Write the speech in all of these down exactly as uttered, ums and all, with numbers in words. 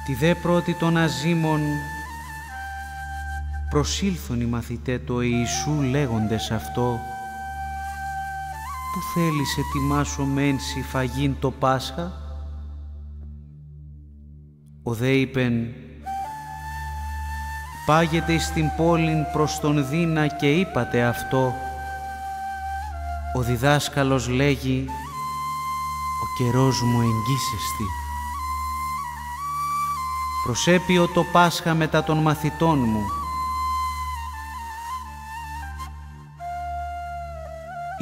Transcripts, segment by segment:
Τῇ δὲ πρώτῃ τῶν ἀζύμων προσῆλθον οἱ μαθηταὶ τῷ Ἰησοῦ λέγοντες αὐτῷ: Ποῦ θέλεις ἑτοιμάσωμαί σοι φαγεῖν τὸ Πάσχα; Ὁ δὲ εἶπεν: Πάγετε εἰς τὴν πόλιν πρὸς τὸν δεῖνα καὶ εἴπατε αὐτῷ: Ὁ διδάσκαλος λέγει, ὁ καιρός μου ἐγγύς ἐστι. Προσέπιω τὸ Πάσχα μετὰ τῶν μαθητῶν μου.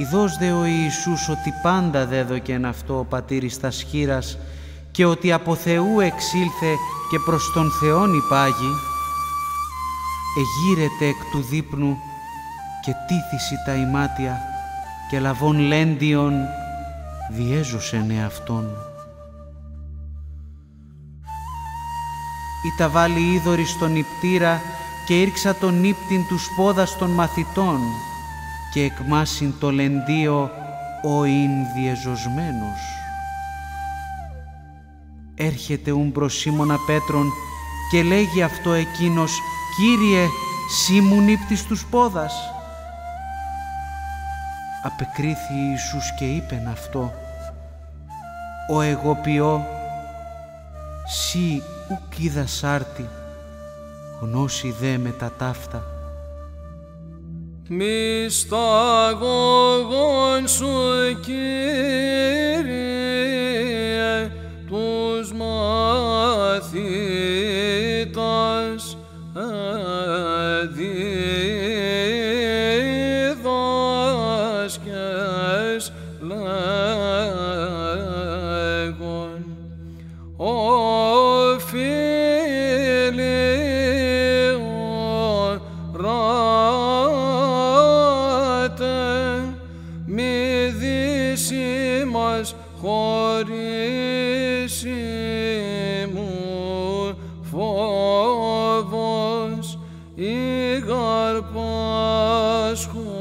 Ἰδὼς δὲ ὁ Ἰησοῦς ὅτι πάντα δέδωκεν αὐτῷ ὁ πατὴρ εἰς τὰς χεῖρας, καὶ ὅτι ἀπὸ Θεοῦ ἐξῆλθε καὶ πρὸς τὸν Θεὸν ὑπάγει, ἐγείρεται ἐκ τοῦ δείπνου καὶ τίθησι τὰ ἱμάτια, καὶ λαβὼν λέντιον διέζωσεν ἑαυτόν. Εἶτα βάλλει ὕδωρ εἰς τὸν νηπτήρα καὶ ἤρξατο νύπτειν τοὺς πόδας τῶν μαθητῶν, καὶ ἐκμάσιν τὸ λεντίον ὃ ἦν διεζωσμένος. Ἔρχεται οὖν πρὸς Σίμωνα Πέτρον καὶ λέγει αὐτῷ ἐκεῖνος: Κύριε, σὺ μου νύπτεις τοὺς πόδας; ἀπεκρίθη Ἰησοῦς καὶ εἶπεν αὐτῷ: Ὃ ἐγὼ ποιῶ, σὺ οὐκ οἶδας ἄρτι, γνώσῃ δέ με τὰ ταῦτα. Μυσταγωγόν σου, Κύριε, τοὺς μαθητάς διδάσκες λέγων: Ω φίλοι οράτε, μη δυσίμας χωρίσιμον φόβος, εἰ γὰρ Πάσχων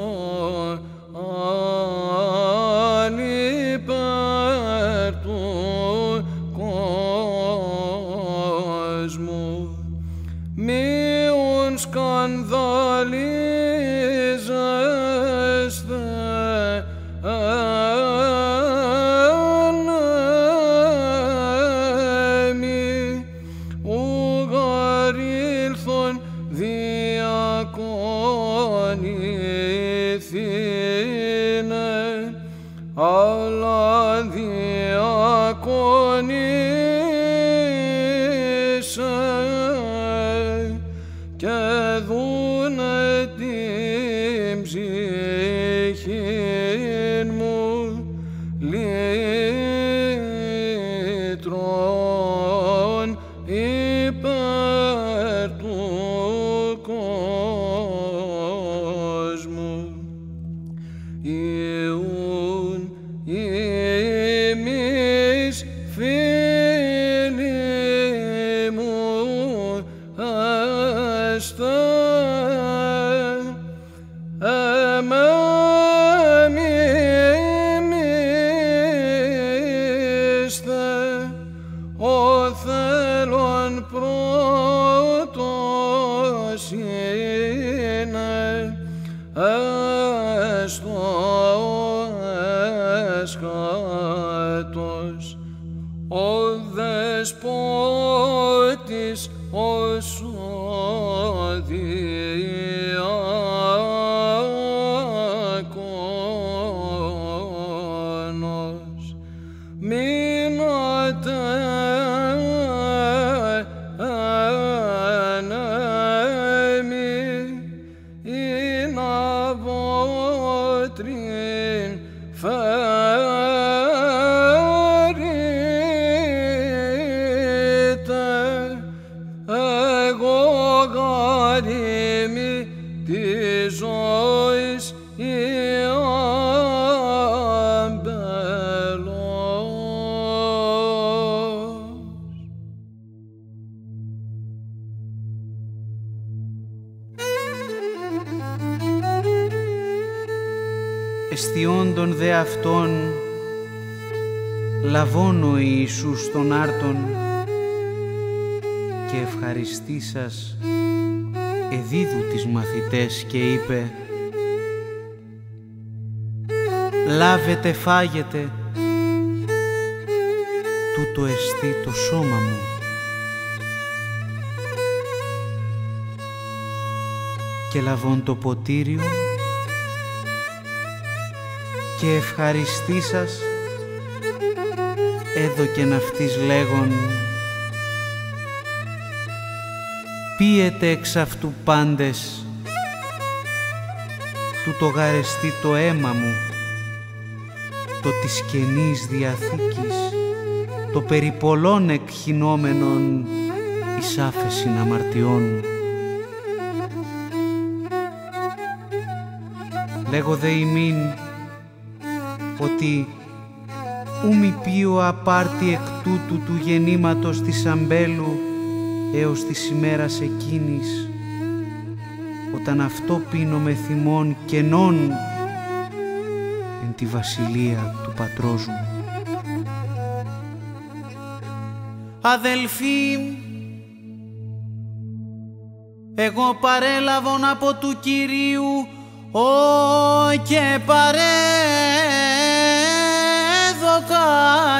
ὑπέρ τοῦ κόσμου. Μὴ οὖν σκανδαλίζεσθε ἐν ἐμοί, οὐ γὰρ ἦλθον διακονηθῆναι, ἀλλὰ διακονῆσαι καὶ δοῦναι τὴν ψυχήν μου λύτρον ὑπέρ τοῦ κόσμου. Οἱ οὖν ὑμεῖς, φίλοι μου, ἔσται, ἐμὲ μιμήσθαι, ὁ θέλων πρῶτος εἶναι ἔστω ἔσχατος, ὁ δεσπότης ὁ σωτηριάκονος. Μείνατε ἐν ἐμοί, ἵνα βότριν φέρητε. Ἐγὼ γάρ εἰμι τῆς ζωῆς ἡ ἄμπελος. Ἐσθιόντων δὲ αὐτῶν λαβὼν ὁ Ἰησοῦς τὸν ἄρτον, Καὶ εὐχαριστήσας ἐδίδου τοῖς μαθηταῖς καὶ εἶπε: Λάβετε, φάγετε, τοῦτό ἐστι τὸ σῶμά μου. Καὶ λαβὼν τὸ ποτήριον καὶ εὐχαριστήσας ἔδωκεν αὐτοῖς λέγων: Πίετε ἐξ αὐτοῦ πάντες, τοῦτο γάρ ἐστι τὸ αἷμά μου, τὸ τῆς καινῆς διαθήκης, τὸ περὶ πολλῶν ἐκχυνόμενον εἰς ἄφεσιν ἁμαρτιῶν. Λέγω δὲ ὑμῖν ὅτι οὐ μὴ πίω ἀπάρ τι ἐκ τούτου τοῦ γεννήματος τῆς ἀμπέλου ἕως τῆς ἡμέρας ἐκείνης, ὅταν αὐτὸ πίνω μεθ᾽ ὑμῶν καινὸν ἐν τῇ βασιλείᾳ τοῦ πατρός μου. Ἀδελφοί, ἐγὼ παρέλαβον ἀπὸ τοῦ Κυρίου, ὃ καὶ παρέδωκα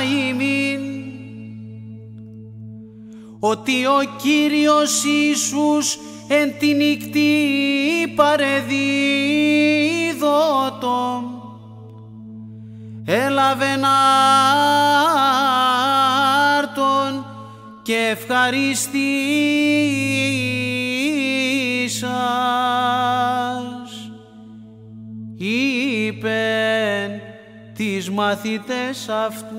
ὑμῖν, ὅτι ὁ Κύριος Ἰησοῦς ἐν τῇ νυκτὶ παρεδίδωτο, ἔλαβεν ἄρτον καὶ εὐχαρίστησας εἶπεν τοῖς μαθηταῖς αὐτοῦ: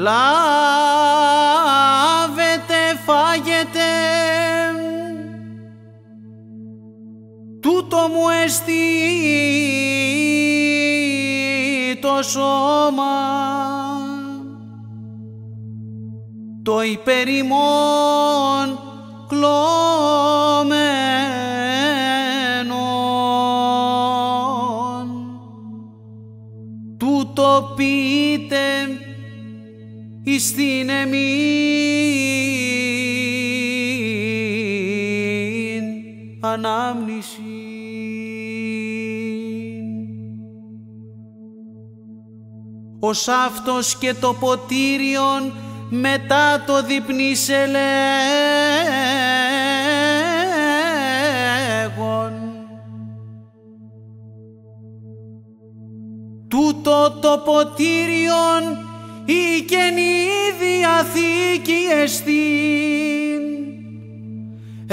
Λάβετε, φάγετε, τοῦτό μού ἐστι τὸ σῶμα, τὸ ὑπὲρ ὑμῶν κλοόμενον. Τοῦτο πίτε εἰς τὴν ἐμὴν ἀνάμνησιν. Ὡσαύτως καὶ τὸ ποτήριον μετὰ τὸ διπνῆσαι λέγων: Τοῦτο τὸ ποτήριον ἡ καινὴ διαθήκη ἐστίν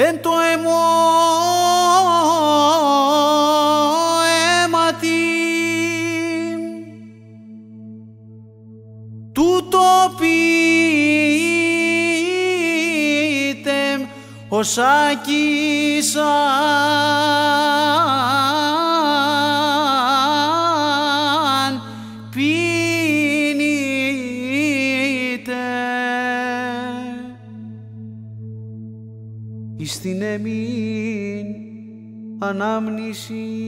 ἐν τῷ αἰμῷ αἵματι. Τοῦτο πίτε, ὡσάκισαν πίνητε εἰς τὴν ἐμὴν ἀνάμνησιν.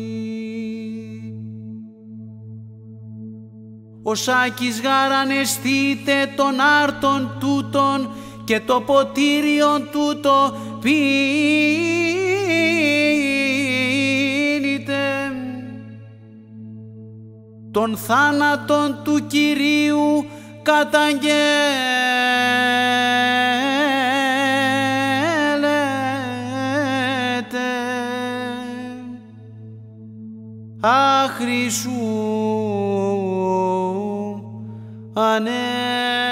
Ὁ σάκης γάρ ἂν ἐσθῆτε τὸν ἄρτον τοῦτον καὶ τὸ ποτήριον τοῦτο πίνητε, τὸν θάνατον τοῦ Κυρίου καταγγέλλετε άχρησου ἀνέ